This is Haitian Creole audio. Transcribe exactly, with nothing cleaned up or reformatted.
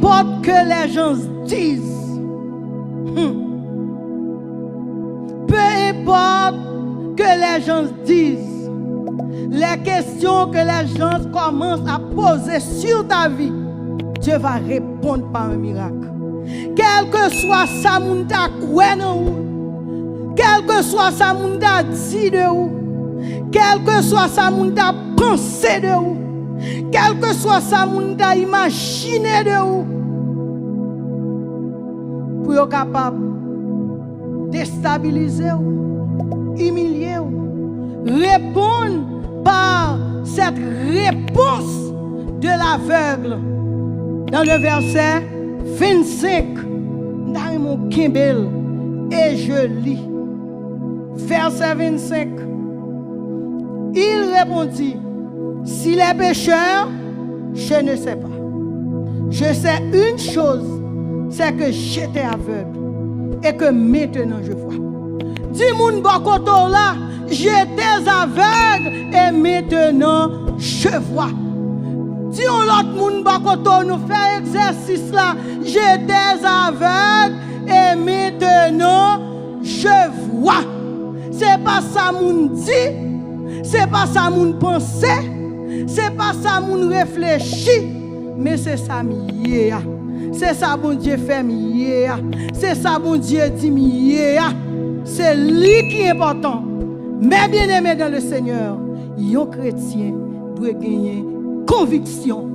importe que les gens disent. Hmm. Peu importe que les gens disent. Les questions que les gens commencent à poser sur ta vie, Dieu va répondre par un miracle. Kèlkeswa sa moun ta kwè nan ou, kèlkeswa sa moun ta di de ou, kèlkeswa sa moun ta panse de ou, kèlkeswa sa moun ta imajine de ou, pou yo kapab destabilize w, imilye w, reponn par cette réponse de l'aveugle. Dans le verset vingt-cinq, m ta renmen w kenbe l, et je lis. Verset vingt-cinq. Il répondit, si les pécheurs, je ne sais pas. Je sais une chose, c'est que j'étais aveugle et que maintenant je vois. Di moun bò kote w la, j'étais aveugle et maintenant je vois. Di yon lòt moun bò kote w, nou fè egzèsis la, j'étais aveugle et maintenant je vois. Se pa sa moun di, se pa sa moun panse, se pa sa moun reflechi, men se sa m ye a. Se sa Bondye fè m ye a. Se sa Bondye di m ye a. Se li ki enpòtan. Mes bien-aimés dans le Seigneur, yon kretyen dwe genyen konviksyon